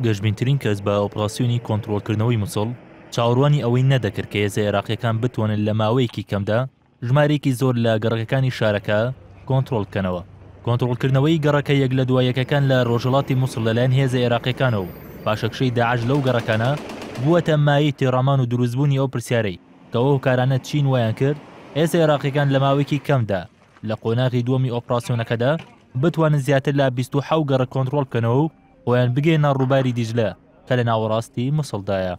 گەشبینترین کەس بە ئۆپراسیۆنی کۆنترۆڵکردنەوەی موسڵ، چاوەڕوانی ئەوەی نەدەکرد کە هێزە عێراقییەکان بتوانن لە ماوەیەکی کەمدا ژمارەیەکی زۆر لە گەڕەکەکانی شارەکە کۆنترۆڵ بکەنەوە. کۆنترۆڵکردنەوەی گەڕەکە یەک لە دوا یەکەکان لە ڕۆژهەڵاتی موسڵ لەلایەن هێزە عێراقییەکانەوە و پاشەکشەی داعش لەو گەڕەکانە بووەتە مایەی تێڕامان و دروستبوونی ئەو پرسیارەی کە ئەو هۆکارانە چین وایان کرد هێزە عێراقییەکان لە ماوەیەکی کەمدا لە قۆناغی دووەمی ئۆپراسیۆنەکەدا بتوانن زیاتر لە 27 گەڕەک کۆنترۆڵ بکەنەوە و خۆیان بگەیەنە ڕووباری دیجلە کە لە ناوەڕاستی موسڵدایە.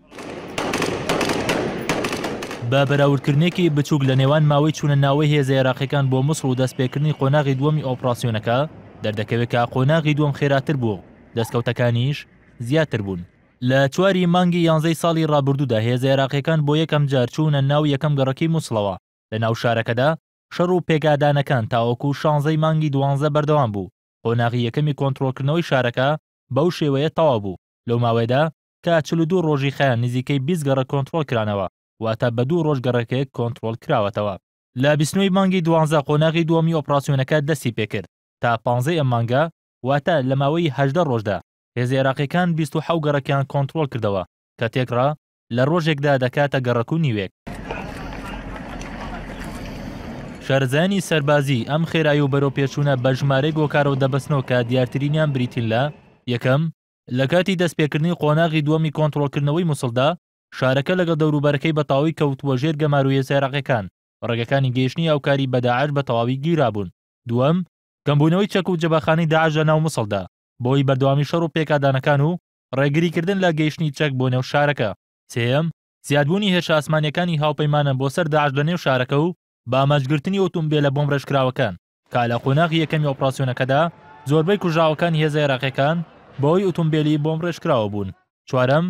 بە بەراوردکردنێکی بچووک لە نێوان ماوەی چوونە ناوەی هێزە عێراقیەکان بۆ موسڵ و دەستپێکردنی قۆناغی دووەمی ئۆپراسیۆنەکە، دەردەکەوێت کە قۆناغی دووەم خێراتر بووە و دەستکەوتەکانیش زیاتر بوون. لە چواری مانگی یانزەی ساڵی ڕابردوودا هێزە عێراقیەکان بۆ یەکەم جار چوونە ناو یەکەم گەڕەکی موسڵەوە. لە ناو شارەکەدا شەڕ و پێکادانەکان تاوەکو شانزەی مانگی دوانزە بەردەوام بوو. قۆناغی یەکەمی کۆنترۆڵکردنەوەی شارەکە بەو شێوەیە تەواو بوو، لەو ماوەیەدا کە 42 ڕۆژی خایاند نزیکەی 20 گەڕەک کۆنترۆڵ کرانەوە، واتە بە دوو ڕۆژ گەڕەکێک کۆنترۆڵ کراوەتەوە. لە 29 ی مانگی دوانزە قۆناغی دووەمی ئۆپراسیۆنەکە دەستی پێکرد، تا پانزەی ئەم مانگە، واتە لە ماوەی 18 ڕۆژدا، هێزە عێراقییەکان 27 گەڕەکیان کۆنترۆڵ کردەوە، کە تێکڕا لە ڕۆژێکدا دەکاتە گەڕەک و نیوێک. شارەزایانی سەربازی ئەم خێرایی و بەرەوپێشچوونە بە ژمارەیەک هۆکارەوە دەبەستنەوە کە دیارترینیان بریتین لە، یەکەم، لە کاتی دەستپێکردنی قۆناغی دووەمی کۆنترۆڵکردنەوەی موسڵدا، شارەکە لەگەڵ دەوروبەرەکەی بە تەواوی کەوتبووە ژێر گەمارۆی هێزە عێراقییەکان، ڕێگەکانی گەیشتنی هاوکاری بە داعش بە تەواوی گیرابوون. دووەم، کەمبوونەوەی چەک و جەبەخانەی داعش لە ناو موسڵدا، بەهۆی بەردەوامی شەڕ و پێکادانەکان و ڕێگریکردن لە گەیشتنی چەک بۆ نێو شارەکە. سێیەم، زیادبوونی هێرشە ئاسمانییەکانی هاوپەیمانان بۆ سەر داعش لە نێو شارەکە و بە ئامانجگرتنی ئۆتۆمبێلە بۆمبڕێژکراوەکان، کە لە قۆناغی یەکەمی ئۆپراسیۆنەکەدا زۆربەی کوژراوەکانی هێزە عێراقییەکان بەهۆی ئۆتۆمبێلی بۆمبڕێژکراوە بوون. چوارەم،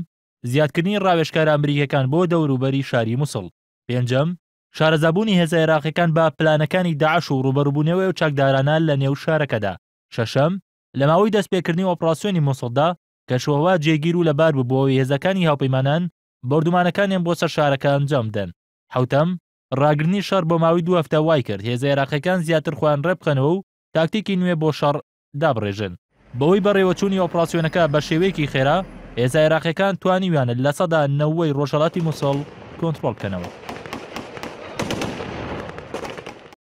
زیادکردنی ڕاوێژکارە ئەمریکییەکان بۆ دەوروبەری شاری موسڵ. پێنجەم، شارەزابوونی هێزە عێراقییەکان بە پلانەکانی داعش و ڕووبەڕووبوونەوەی ئەو چەکدارانە لە نێو شارەکەدا. شەشەم، لە ماوەی دەستپێکردنی ئۆپراسیۆنی موسڵدا، کەشوهەوا جێگیر و لەبار بوو بۆ ئەوەی هێزەکانی هاوپەیمانان بۆردومانەکانیان بۆ سەر شارەکە ئەنجام بدەن. حەوتەم، ڕاگرتنی شەڕ بۆ ماوەی دوو هەفتە وایکرد هێزە عێراقییەکان زیاتر خۆیان ڕێبخەنەوە و تاکتیکی نوێ بۆ شەڕ دابڕێژن. بەهۆی بەڕێوەچوونی ئۆپراسیۆنەکە بە شێوەیەکی خێرا، هێزە عێراقییەکان توانیویانە 90% ی ڕۆژهەڵاتی موسڵ کۆنترۆڵ بکەنەوە.